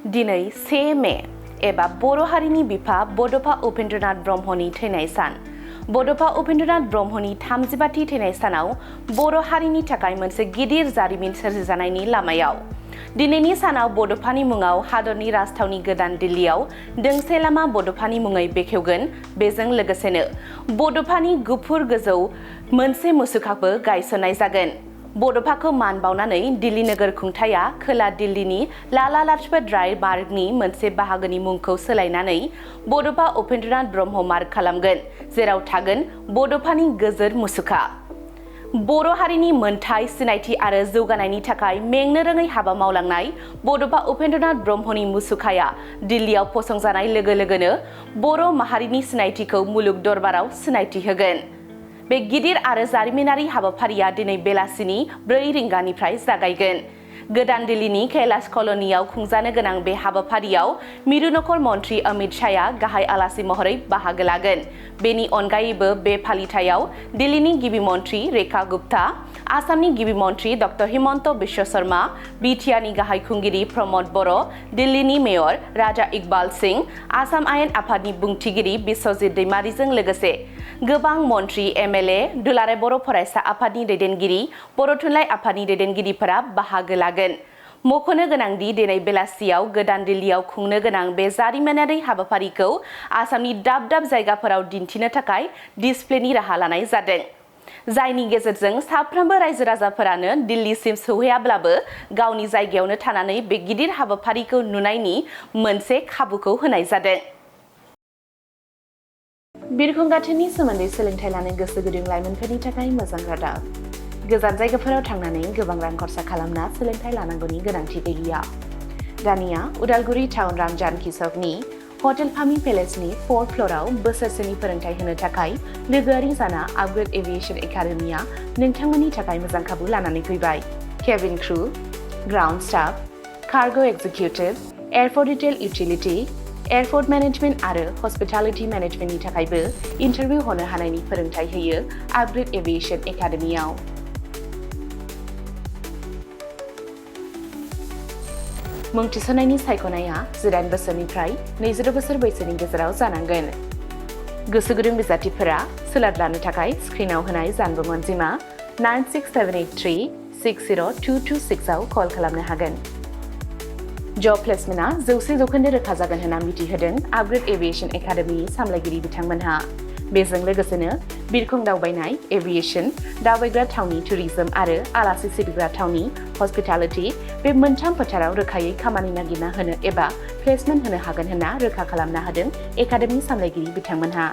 दिनै 1 मे एबा बर' हारिनि बिफा बड'फा उपेन्द्रनाथ ब्रह्मनि थैनाय सान। बड'फा उपेन्द्रनाथ ब्रह्मनि 35थि थैनाय सानाव बर' हारिनि थाखाय मोनसे गिदिर जारिमिन सोरजिजानायनि लामायाव। दिनैनि सानाव बड'फानि मुङाव हादरनि राजथावनि गोदान दिल्लीयाव दोंसे लामा बड'फानि मुङै बेखेवगोन। बेजों लोगोसेनो बड'फानि गुफुर गोजौ मोनसे मुसुखाबो गायसननाय जागोन। बड'फाखौ मान बावनानै दिल्ली नोगोर खुंथाया खोला दिल्लीनि लाला लाजपत राय मार्गनि मोनसे बाहागोनि मुंखौ सोलायनानै बड'फा उपेन्द्रनाथ ब्रह्म मार्ग खालामगोन, जेराव थागोन बड'फानि गोजोर मुसुखा। बर' हारिनि मोनथाय सिनायथि आरो जौगानायनि थाखाय मेंनो रोङै हाबा मावलांनाय बड'फा उपेन्द्रनाथ ब्रह्मनि मुसुखाया दिल्लीयाव फसंजानाय लोगो लोगोनो बर' माहारिनि सिनायथिखौ मुलुग दरबाराव सिनायथि होगोन। बे गिदिर आरो जारिमिनारि हाबाफारिया दिनै बेलासिनि 4 रिंगानिफ्राय जागायगोन। गोदान दिल्लीनि कैलाश कल'नियाव खुंजानो गोनां बे हाबाफारियाव मिरु नखर मन्त्रि अमित शाहया गाहाय आलासि महरै बाहागो लागोन। बेनि अनगायैबो बे फालिथायाव दिल्लीनि गिबि मन्त्रि रेखा गुप्ता, आसामनि गिबि मन्त्रि डक्टर हिमन्त बिश्व शर्मा, बिटिआरनि गाहाय खुंगिरि प्रमद बर', दिल्लीनि मेयर राजा इकबाल सिंह, आसाम आयेन आफादनि बुंथिगिरि बिश्वजित दैमारीजों लोगोसे गोबां मन्त्रि, एमएलए, दुलाराय बर' फरायसा आफादनि दैदेनगिरि, बर' थुनलाइ आफादनि दैदेनगिरिफोरा बाहागो लागोन। मख'नो गोनांदि दिनै बेलासियाव गोदान दिल्लीयाव खुंनो गोनां बे जारिमिनारि हाबाफारिखौ आसामनि दाब दाब जायगाफोराव दिन्थिनो थाखाय डिसप्लेनि राहा लानाय जादों, जायनि गेजेरजों साफ्रोमबो रायजो राजाफोरानो दिल्लीसिम सौहैयाब्लाबो गावनि जायगायावनो थानानै बे गिदिर हाबाफारिखौ नुनायनि मोनसे खाबुखौ होनाय जादों। बिरखं गाथोननि सोमोन्दै सोलोंथाइ लानो गोसो गुदुं लाइमोनफोरनि थाखाय मोजां रादाब। गोजान जायगाफोराव थांनानै गोबां रां खरसा खालामना सोलोंथाइ लानांगौनि गोनांथि गैलिया। दानिया उदालगुरि टाउन रामजानकि सकनि हटेल फामि पेलेसनि 4th फ्ल'राव बोसोरसेनि फोरोंथाइ होनो थाखाय लोगोआरि जाना आपग्रेड एभिएशन एकाडेमिया नोंथांमोननि थाखाय मोजां खाबु लानानै फैबाय। Cabin crew, ground staff, cargo executive, airport retail utility, airport management आरो हस्पिटालिटी मेनेजमेन्टनि थाखायबो इन्टारभिउ होनो हानायनि फोरोंथाइ होयो आपग्रेड एभिएशन एकाडेमियाव। मुं थिसननायनि सायख'नाया 19 बोसोरनिफ्राय 22 बोसोर बैसोनि गेजेराव जानांगोन। गोसो गुदुं बिजाथिफोरा सोलाद लानो थाखाय स्क्रिनाव होनाय जानबुं अनजिमा 9678360226 आव कल खालामनो हागोन। जब प्लेसमेन्टआ 100% रोखा जागोन होनना मिथिहोदों आपग्रेड एभिएशन एकाडेमिनि सामलायगिरि बिथांमोनहा। बेजों लोगोसेनो बिरखं दावबायनाय, एभिएशन, दावबायग्रा थावनि टुरिज्म आरो आलासि सिबिग्रा थावनि हस्पिटालिटी बे मोनथाम फोथाराव रोखायै खामानि नागिरना होनो एबा प्लेसमेन्ट होनो हागोन होनना रोखा खालामना होदों एकाडेमि सामलायगिरि बिथांमोनहा।